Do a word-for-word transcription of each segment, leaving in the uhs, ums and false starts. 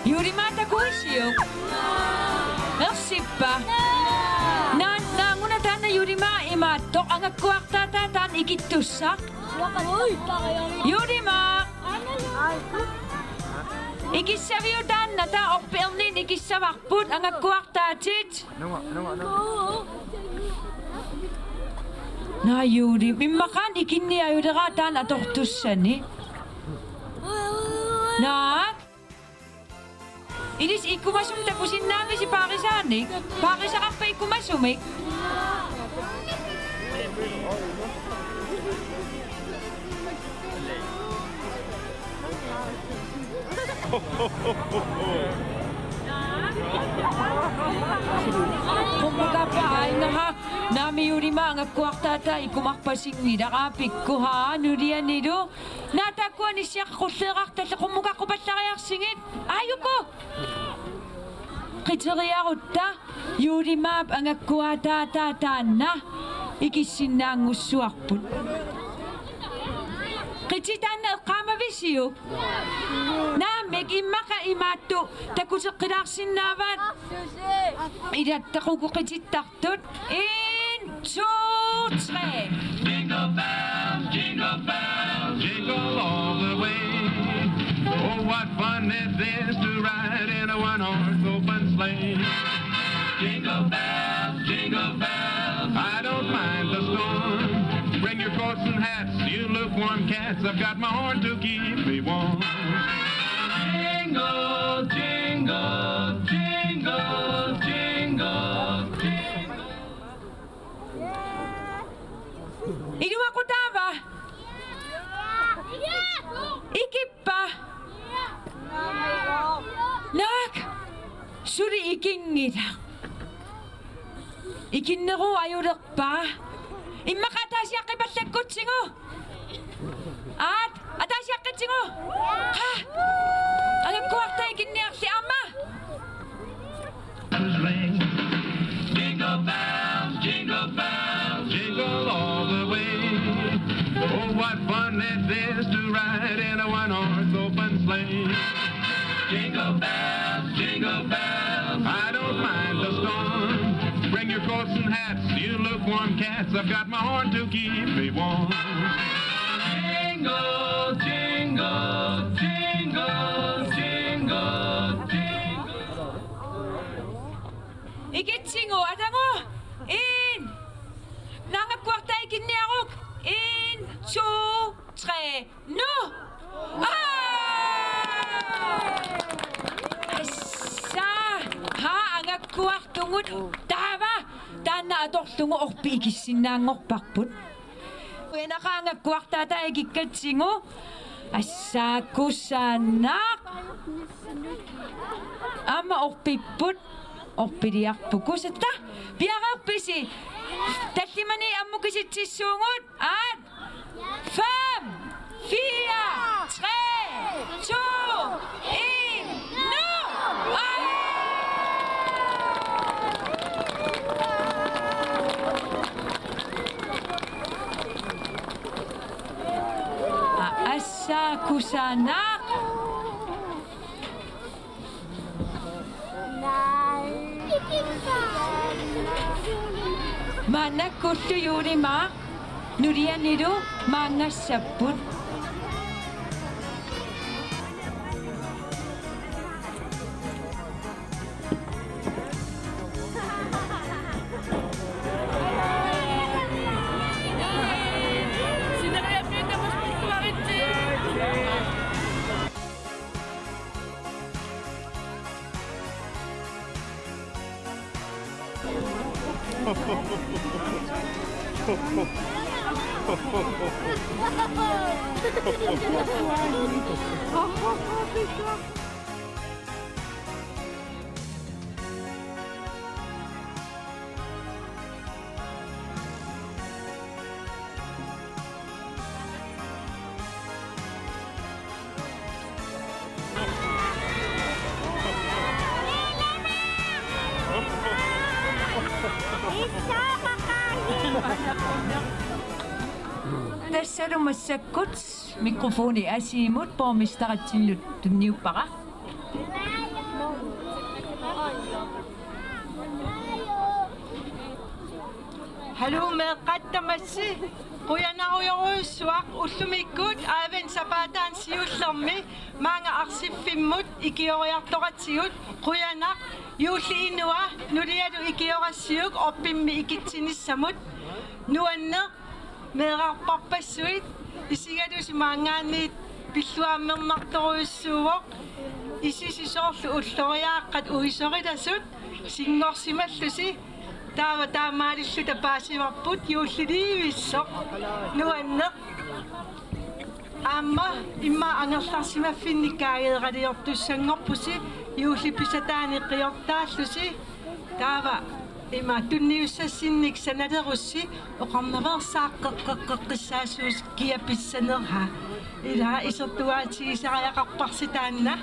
Juulimaa, takuisiuk? Ersippa? Naa, naaguna taanna Juulimaa imaattoq, angakkuartaataa taanna ikittussaq? Juulimaa! Ikissaviuk taanna? Taava orpiit erniinnaq ikissavarput, angakkuartaatit. Naa, Juulimaa, immaqa ikinniaruleraat taanna atortussani. Naak? Ilissi ikkumasumik takusinnaavisi paarisaanik? Paarisaqarpa ikkumasumik? Qummukappat aajuna. Naamik, Juulimaa, angakkuartaataa ikkumarpasinngilaq, aa pikkuhaa nulianilu. Naa, taakkua nissiaqqat qulleerartallit, qummukaqqupallariarsigit. Aajuku! Qiteriarutta, Juulimaap angakkuartaataa taanna ikissinnaanngussuarput. Qitit taanna eqqaamavisiuk? Naamik, immaqa imaattoq takuteqqilaarsinnaavaat. Ilattaqukku qitittartut. En, to, tre. Jingle bells, jingle bells, jingle all the way. Oh, what fun it is to ride in a one-horse open sleigh. Jingle bells, jingle bells, I don't mind the storm. Bring your coats and hats, you lukewarm cats, I've got my horn to keep me warm. Jingle, jingle, jingle, jingle, jingle. Iluaqutaava? Ikippa? Naak? Suli ikinngilaq. Ikinneruajulerpa? Immaqa ataasiaqqipallakkutsigu. Aat, ataasiaqqitsigu. Qa? Angakkuartaa ikinniarli aamma. Jingle bells, jingle bells, jingle all the way. Oh, what fun it is to ride in a one-horse open sleigh. Jingle bells, jingle bells, I don't mind the storm. Bring your coats and hats, you lukewarm cats, I've got my horn to keep me warm. Jingle, jingle, jingle, jingle, jingle. Ikitsigu, atagu. En. Angakkuartaa ikinniaruk. En, to, tre, nu. Aa! Assa. Haa, angakkuartugut. Taava. Taanna atorlugu orpiit ikissinnaanngorparput. Uanaqaanga kuartaataa ikikkatsigu. Assaa, kusanaq. Aamma orpipput. Orpiliarput. Kusatta. Piareerpisi? Tallimanik ammukisitsissuugut. Aat. Fem, fire, tre, to, en, nu! Ej! Aa, assa kusanaq. Maannakkullu Juulimaaq nulianilu maanngassapput. Tassalu massakkut mikrofoni Asiimut borgmesteritsinnut tunniuppara. Aluu meeqqat tamassi, qujanarujorujussuaq ullumikkut adventssapaatit siullermi maanga Arsiffimmut ikioriartortigut qujanaq juulli inua nulialu ikiorassiuk orpimmi ikitsinissamut nuanneq meerarpassuit isigalusi maanngaanniit pilluaammernartorujussuuvoq isisi soorlu ulloriaaqqat uisorilasut singorsimallusi taava taamaalilluta paasivarput juulliliivissoq nuanneq aamma immaqa angerlarsimaffinnik kaageeraliortussanngorpusi juullipisataani qiortaallusi taava ima tunniussassinnik sanalerussi oqarnaveersaaqqeqqeqqeqqissaassuusi kiapissaneraa ila isertugaatigisariaqarparsi taanna.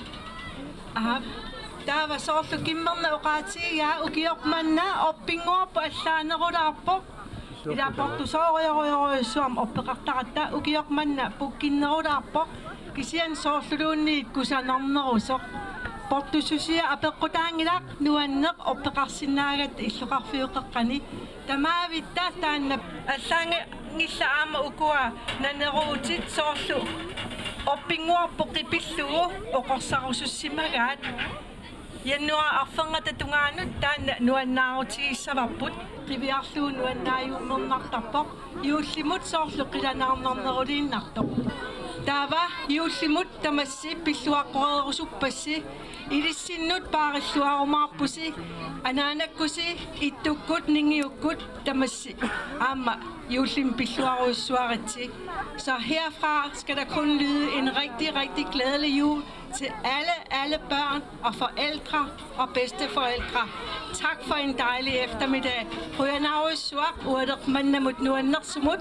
Aap. Taava soorlu Kimmerna oqaatigigaa ukioq manna orpinnguarput allaanerulaarpoq. Ila portusoorujorujorujussuarmik orpeqartaratta ukioq manna pukkinnerulaarpoq. Kisianni soorluluunniit kusanarnerusoq. Portussusia apeqqutaanngilaq nuanneq orpeqarsinnaagatta illoqarfiup qeqqani. Tamaavitta taanna allaanngillat aamma ukua naneruutit soorlu orpinnguarput qipillugu oqorsarusussimagaat. Januaarip arfernata tungaanut taanna nuannaarutigissavarput qiviarlugu nuannaajummernartarpoq juullimut soorlu qilanaarnarneruliinnartoq. Taava juullimut tamassi pilluaqqoreerusuppassi ilissinnut paarilluarumaarpusi anaanakkusi ittukkut ningiukkut tamassi aamma juullimi pilluarujussuaritsi. Så herfra skal der kun lyde en rigtig, rigtig glædelig jul til alle, alle børn og forældre og bedsteforældre. Tak for en dejlig eftermiddag. Qujanarujussuaq ualeq mannamut nuannersumut.